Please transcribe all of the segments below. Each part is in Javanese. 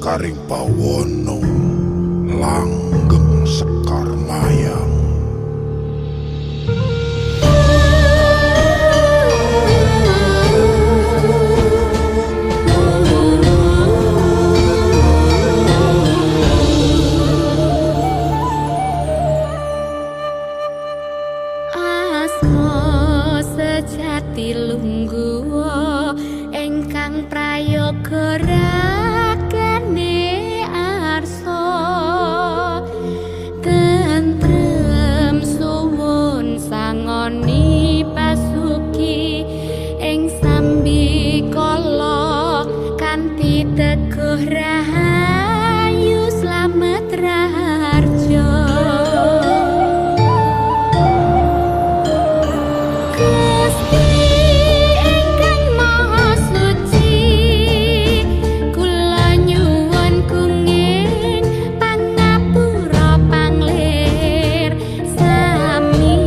Sekaring bawana langgeng sekar mayang. Asma sejati lungguh ingkang prayoga ragane arsa, tentrem suwun sangoni pasuki ing sambikala kanthi teguh rahayu slamet raharja. Gusti ingkang Maha Suci, kula nyuwun kenging pangapura panglir sami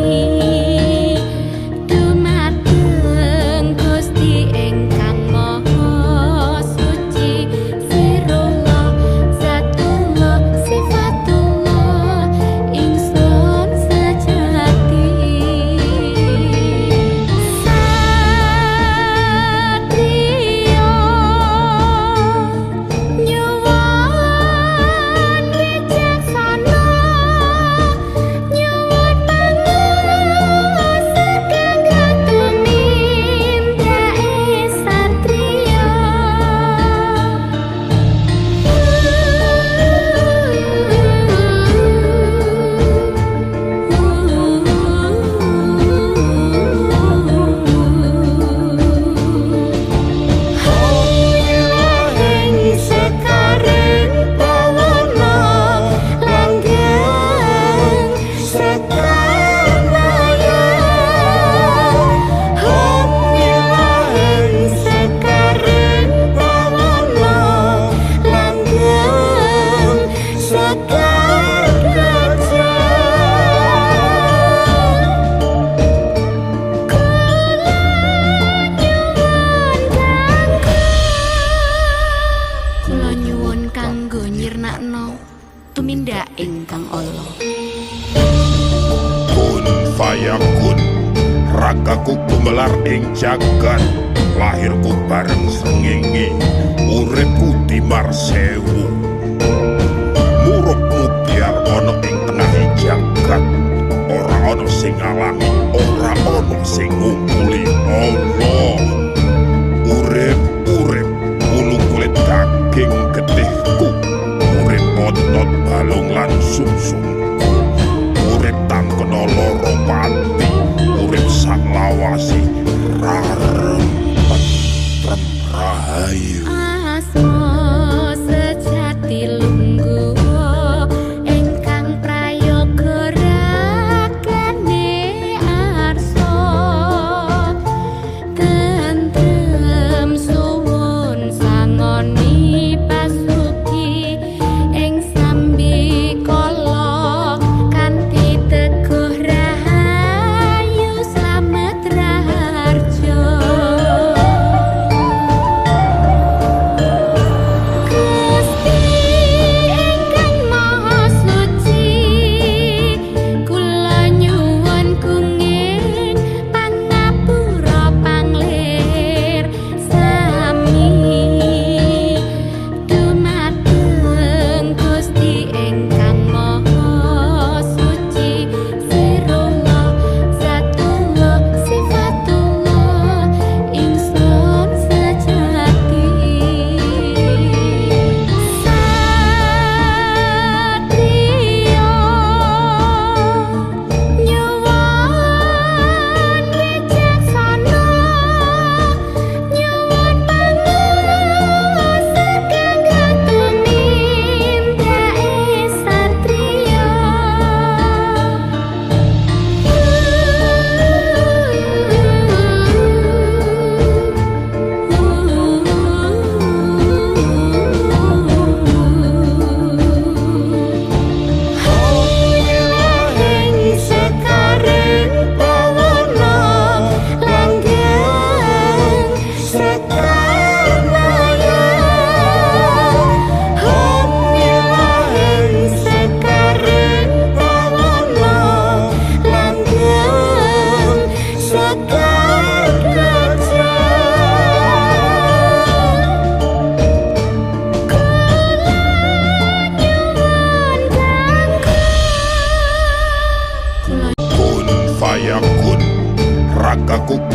dumateng Gusti ingkang Maha Suci, sirullah zatullah sifatullah ingsun sejati. Satriya nyuwun wicaksana, nyuwun panguwasa kanggo tumindake satriya. Ing sekaring bawana langgeng sekar mayang. Ing sekaring bawana langgeng sekar gajah. Kula nyuwun kanggo nyirnakno tumindak ingkang ala. Kun fayakun, ragaku gumelar ing jagat, lahirku bareng srengenge, uripku timar sewu. Murup mubyar ana ing tengahe jagat, ora ana sing ngalangi, ora ana sing ngumpuli. Allah. Urip urip wulu kulit daging getihku, urip otot balung lan sumsumku, urip tangkena lara pati, urip sak lawase rarem tentrem rahayu. Asma sejati lungguh ingkang prayoga ragane arsa, tentrem suwun sangoni pasuki ing sambikala kanthi teguh rahayu slamet raharja.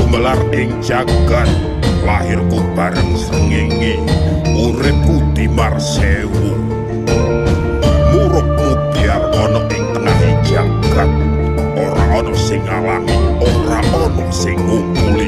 Gumelar ing jagat. Lahirku bareng srengenge, uripku timar sewu. Murup mubyar ana ing tengahing jagat. Ora ana sing ngalangi, ora ana sing ngungkuli.